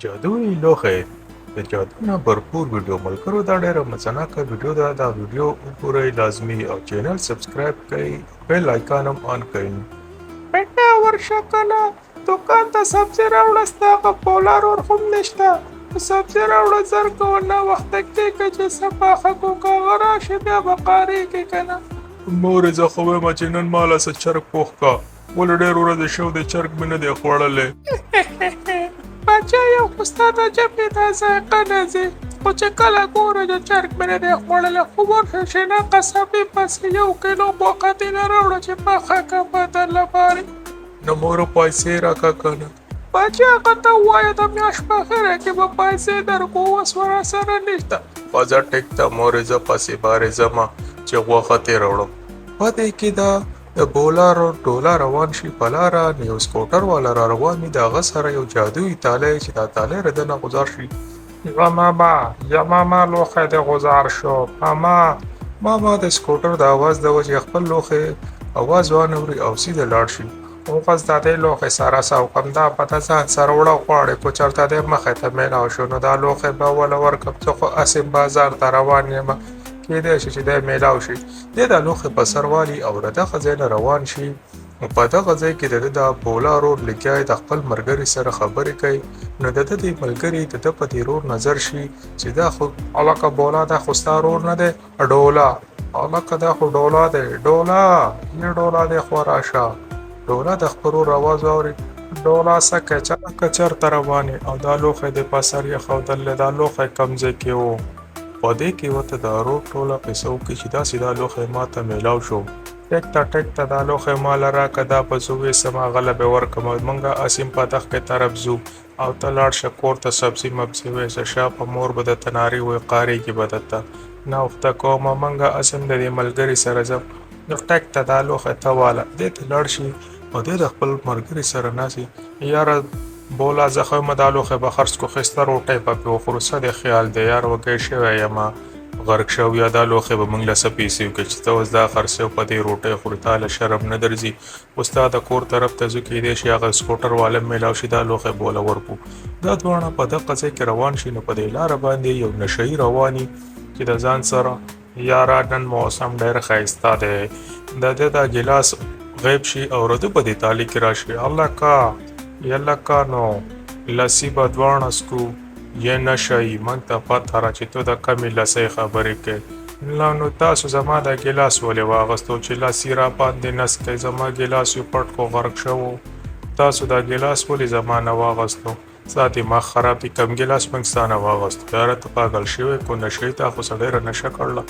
جادويي لوښی د جادو نه برپور ویډیو. ملګرو، دا ډیره مزناکه ویډیو ده، دا ویډیو وګورئ لازمي او چینل سبسکرایب کړئ، بیل آیکان هم آن کړئ. بیټا، ورشه کنه دوکان ته، سبزي راوړه. ستا هغه بولا رور هم نشته، سبزي راوړه زر کوه. ناوخته کېږه چې څه پاخه کو، که هغه راشي بیا به قارېږي که نه. مورې، زه خو وایم چې نن ماله څه چرګ پوخ کا، ولې ډېر ورځې شو دی چرګ مې نه دی خوړلی. بچا، یو خو ستا د ژبې دا ذایقه نه ځي، خو چې کله ګورې چې چرګ مې نه دی خوړلی. خو ورشه شنه قصابي پسې 1 کیلو غوښه دې نه راوړه چې پخه که بدن لپاره. نو مور، پیسې راکه که نه؟ بچا، هغه ته ووایه د میاشت په اخره کې به پیسې درکو، اوس ورسره نشته. ښځه ټیک ته مورې، زه پسې بارې ځمه چې غوښه ترې راوړم. په دې کې دا د بولا ډولا روان شي په لاره، نو یو سکوټر والا را روان وي، د هغه سره یو جادويي تالی چې دا تالی ردنه غوځار شي. ماما، یا ماما، لوښی دې غوځار شو ماما. ماما د سکوټر د اواز د وجې خپل لوښی اواز وانه او سیده لاړ شي. اوس د دې لوښي سره څه وکړم؟ دا به د ځان سره وړه غواړي، که چېرته دې مخې ته میلاو شو نو دا لوښی به وله ورکړم. زه خو هسې بازار ته روان یم، کیدای شي چې دی میلاو شي. دی دا لوښی په سر والي او له دغه ځای نه روان شي. نو په دغه ځای کې د ده د بولا رور لګیا د خپل ملګري سره خبرې کوي، نو د ده د ملګري د ده په دې رور نظر شي چې دا خو هلکه بولا، دا خو ستا رور نه دی؟ ډولا، هلکه دا خو ډولا دی. ډولا، یې ډولا دی، خو راشه. ډولا د خپل ورور اواز واوري. ډولا، څه کوې؟ که چېرته روان یې او دا لوښی دې په سر ایښودلی، دا لوښی کوم ځای کې و؟ په دې کې ورته د ورور ټوله قصه وکړي چې داسې دا لوښی ماته میلاو شو. ټیک ته، ټیک ته، دا لوښی ماله راکه، دا به زه ویسم، هغه له به ورکړم. موږ هسې په دښکې طرف ځو او ته لاړ شه کور ته، سبزي مبزي ویسه. شه په مور به درته نارې ووهي، قاریږي به درته. ناوخته کومه، موږ هسې هم د دې ملګري سره ځم. نو ټیک ته، دا لوښی ته واله. دی ته لاړ شي او دی د خپل ملګري سره ناست. یاره بولا، زه خو یم دا لوښی به خرڅ کړو، ښایسته روټۍ به پرې وخورو. څه دې خیال دی یار؟ وږی شوی یم، غرق شوی. دا لوښی به موږ له څه پیسې وکړي چې ته اوس دا خرڅوې او په دې روټۍ خورې؟ تا له شرم نه درځي؟ اوس تا د کور طرف ته ځو، کیدای شي هغه سکوټر والا میلاو شي، دا لوښی به وله ورکړو. دا دواړه په دغه ځای کې روان شي، نو په دې لاره باندې یو نشهيي روان چې د ځان سره یاره، نن موسم ډېر ښایسته دی. د ده دا ګیلاس غیب شي او رده په دې تالي کې راشي. هلکه، یلکه، نو لسي به دواړه څکو. یې نشه یي، موږ ته پته را چې ته د کمې لسۍ خبرې کوې. نو تاسو زما دا ګیلاس ولې واغستو چې لسي را باندې نه څکئ؟ زما ګیلاس یې پټ کو، غرق شوو. تاسو دا ګیلاس ولې زما نه واغستو؟ ستا دماغ خراب دی، کم ګیلاس موږ ستا نه واغستو؟ یاره، ته پاګل شوی کو نشه؟ تا خو څه ډېره نشه کړله.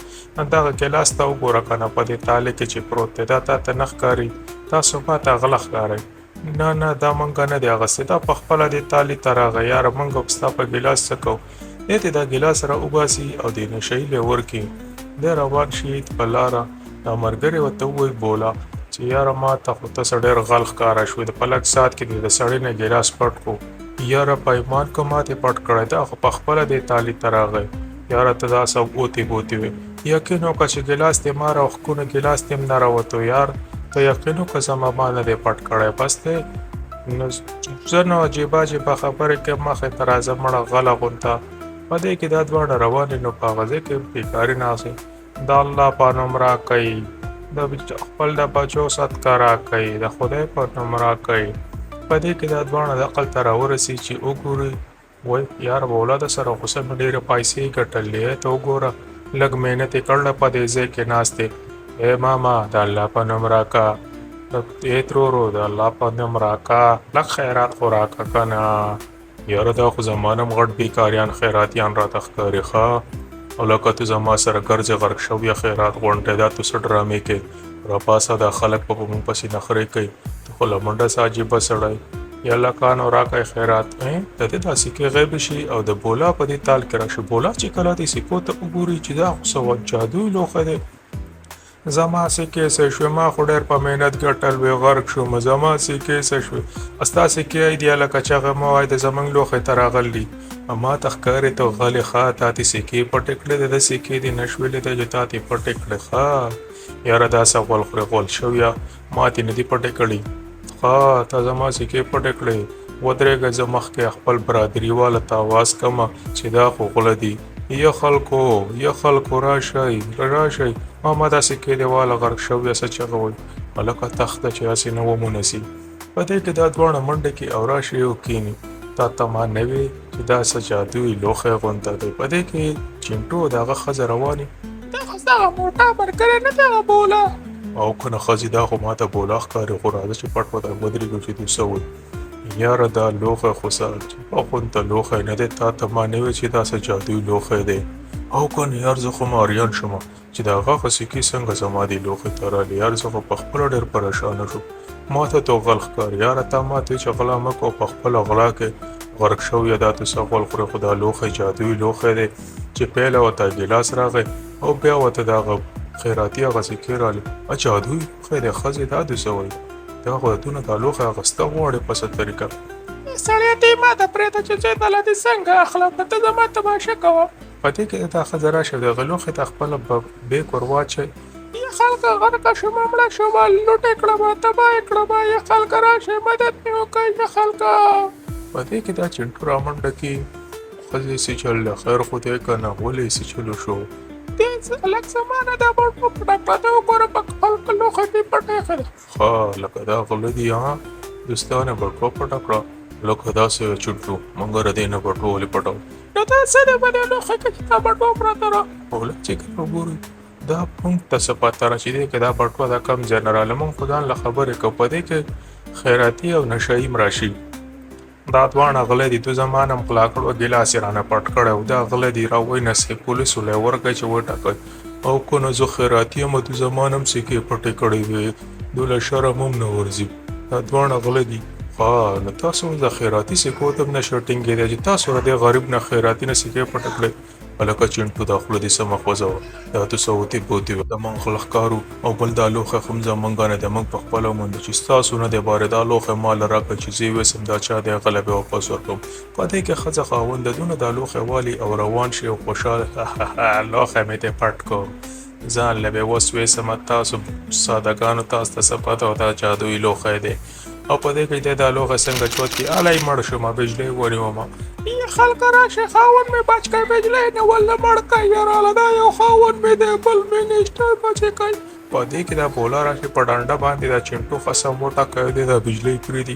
دغه ګیلاس ته وګوره که نه، په دې تالې کې چې پروت دی، دا تا ته نه ښکاري؟ تاسو ما ته غله ښکارئ. نه نه، دا مونږ نه دی اغوستی، دا په خپله دې تالي ته راغی. یاره، مونږ ستا په ګیلاس څه کوو؟ دی دې دا ګیلاس را وباسي او د نشه یي له ورکړي. دی روان شي په لاره، دا ملګری ورته ووایي بولا چې یاره، ما ته خو ته څه ډېر غل ښکاره شوې، د په لږ ساعت کې دې د سړي نه ګیلاس پټ کړو. یاره، په ایمان که ما دې پټ کړی؟ دا خو په خپله دې تالي ته راغی. یاره، ته دا څه اوتې بوتې وې؟ یقین وکړه چې ګیلاس دې ما راوښکو نو ګیلاس دې هم نه راوتو. یار، ته یقین وکړه، زما ما نه دی پټ کړی. بس دی نو، زه نو عجیبه عجیبه خبرې کوم. مخې ته راځه مړه غله غونته. په دې کې دا دواړه روان دي، نو په هغه ځای کې بیکاري ناست. د الله په نوم راکئ، د خپل د بچو صدقه راکئ، د خدای په نوم راکئ. په دې کې دا دواړه عقل ته راورسي چې وګوري، وای یار بولا، د سره خو څه مې ډېرې پیسې ګټلې، ته وګوره، لږ محنت یې کړله، په دې ځای کې ناست دی. ای ماما، د الله په نوم راکه. ای ترورو، د الله په نوم راکه، لږ خیرات خو راکه که نه. یاره، دا خو زما نه هم غټ بیکاریان خیراتیان راته ښکاري. ښه، او لکه ته زما سره ګرځې، غرق شوی خیرات غونډی، دا ته څه ډرامې کوې؟ راپاڅه، دا خلک به په موږ پسې نخرې کوي. ته خو له منډه څه عجیبه سړی. یاله کانو، راکئ خیرات. د دې دا سکې غیب شي او د بولا په دې تال کې راشي. بولا چې کله دې سکو ته وګوري چې دا خو څه جادويي لوښی دی. زما سکې څه شوې؟ ما خو ډېر په محنت ګټل وې، غرق شوم. زما سکې څه شوې؟ ستا سکې دی لکه چغه مه وایه، د زموږ لوښی ته راغلي. ما ته ښکاري ته غلې. ښه، تا دې سکې پټې کړې، د ده سکې دې نه شوې لیدی چې تا دې پټې کړې. ښه یاره، دا څه غول خورې؟ غول شویه، ما دې نه دي پټې کړي. ښه، تا زما سکې پټې کړې. ودرېږه زه مخکې خپل برادري واله ته اواز کوم چې دا خو غله دي. یه خلکو یه خلکو راشئ راشئ ماما دا سکې دی واله غرق شوی څه چغه وایي. هلکه تخته چې هسې نه ومو نسي. په دې کې دا دواړه منډه کې او راشي او کینی. تا ته ما نه وی چې دا څه جادویي لوښی غونته دی. په دې کې چینټو او د هغه ښځه رواني. دا خو دغه موټا ملګری نه دی هغه بولا. او کنه ښځې دا خو ماته بولا ښکاري، خو راځه چې پټ ورته ودرېږو چې دوی څه وایي. یاره دا لوښی خو څه عجیبه غونته لوښی نه دی، تا ته ما نه وی چې دا څه جادویي لوښی دی. او کنه یار زه خو ماریان شوم چې د هغه هغه سکې څنګه زما دې لوښي ته راغلې. یار زه خو په خپله ډېر پریشانه شوم، ما ته غل ښکاري. یاره تا ماته ویل چې غلا مه کوه، په خپله غلا کې غرق شوی دا ته څه غول خورې. خو دا لوښی جادویي لوښی دی چې پیله ورته ګیلاس راغی او بیا ورته د هغه خیراتي هغه سکې راغلې. جادویي لوښی دی ښځې، دا د څه وایي؟ دا خو د دونه دا لوښی اخیسته غواړې په څه طریقه؟ سړیه دې ما ته پرېږده چې زه دله دې څنګه اخلم، نو ته زما تماشه کوه. په دې کې دا ښځه راشي د هغه لوښي ته خپله بیک ور واچوي. یه خلکه غرقه شومه، مړه شومه، لوټې کړمه، تباه یې کړمه، یه خلکه راشئ مدد مې وکړئ یه خلکه. په دې کې دا چینټو رامنډه کړي. ښځې څه چل دی، خیر خو دی که نه؟ ولې څه چل وشو؟ دې هلک زما نه دا بټوه پټه کړه، ته وګوره په خپل لوښي کې پټه ایښې ده. ښه لکه دا غله دي ها، دوستانه بټوه پټه کړه. لکه داسې چینټو مونږ له دې نه بټوه ولې پټوو؟ نو دا څه دی په دې لوښي کې چې دا بټوه پرته ده؟ هلک چې کله وګوري دا مونږ ته څه پته را چې دې کې دا بټوه دا کم ځای نه راغله، مونږ خو ځان له خبرې کوو. په دې کې خیراتي او نشه یي هم راشي. دا دواړه غله دي، دوی زما نه هم غلا کړو، ګیلاس یې رانه پټ کړی و. دا غله دي، را وینسئ پولیسو له یې ورکړئ چې وټاکئ. او که نه زه خیراتي یم، دوی زما نه هم سکې پټې کړې وې، دوی له شرم هم نه ورځي. دا دواړه غله دي. ښه نو تاسو د خیراتي سکو ته هم نه شئ ټینګېدی چې تاسو له دې غریب نه خیراتي نه سکې پټې کړئ. هلکه چینټو دا خوله دې سمه خوځوه، دا ته څه اوتې بوتې وې. زمونږ غله ښکارو او بل دا لوښی خو هم زمونږ نه دی، موږ په خپله وموندو چې ستاسو نه دی بارې. دا لوښی ما له راکړه چې زه یې ویسم، دا چا دی هغه له بیا واپس ورکوم. په دې کې ښځه خاوند دونه دا لوښی والي او روان شي او خوشحاله. لوښی مې دې پټ کړو، ځان له به اوس ویسم. تاسو سادهګانو تاسو ته څه پته وه دا جادویي لوښی دی. او په دې کې دی دا لوښی څنګه چوت کړي. هلی مړ شوم، بجلۍ ونیوم. یه خلکه راشئ خاوند مې بچ کړئ، بجلۍ نیول مړ کړئ یاره، دا یو خاوند مې دی بل مې نشته بچې کړئ. په دې کې دا بولا راشي په ډنډه باندې دا چینټو خسم وټاکوي، دی دا بجلۍ پرېږدي.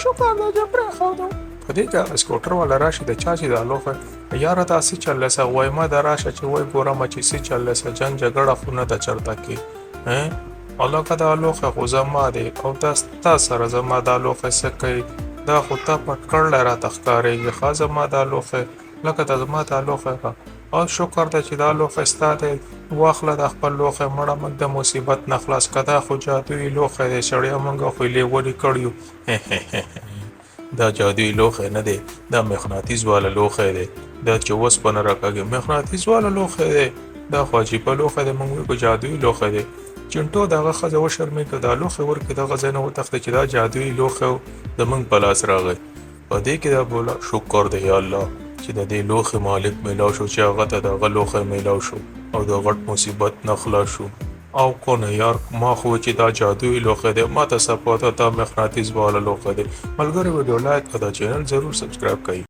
شکر دی چې پرېښودم. په دې کې سکوټر والا راشي د چا چې دا لوښی یاره دا څه چل دی، څه وایي ما دا راشه چې وایي ګورم چې څه چل دی، څه جنګ جګړه خو نه ده چېرته کې. هلکه دا لوښی خو زما دی او دا ستا سره زما دا لوښی څه کوي؟ دا خو تا پټ کړی راته ښکارېږي. ښه زما دا لوښی لکه دا زما دا لوښی ښه او شکر دی چې دا لوښی ستا دی، واخله دا خپل لوښی، مړه موږ د مصیبت نه خلاص کړه. دا خو جادویي لوښی دی سړیه، موږ خو یې لیوني کړي یو. دا جادویي لوښی نه دی، دا مقناطیس والا لوښی دی، دا چې وسپنه راکاږي مقناطیس والا لوښی دی. دا خو عجیبه لوښی دی، موږ وایو جادویي لوښی دی. چینټو د هغه ښځه وشرمېږي، دا لوښی ورکړي دغه ځای نه وتښتي چې دا جادویي لوښی زموږ په لاس راغی. په دې کې دا بولا شکر دی یا الله چې د دې لوښي مالک میلاو شو، چې هغه ته د هغه لوښی میلاو شو او د غټ مصیبت نه خلاص شو. او که نه یار ما خو چې دا جادویي لوښی دی، ما ته څه پته دا مقناطیس والا لوښی دی. ملګري ویډیو لایک او دا چینل ضرور سبسکرایب کړئ.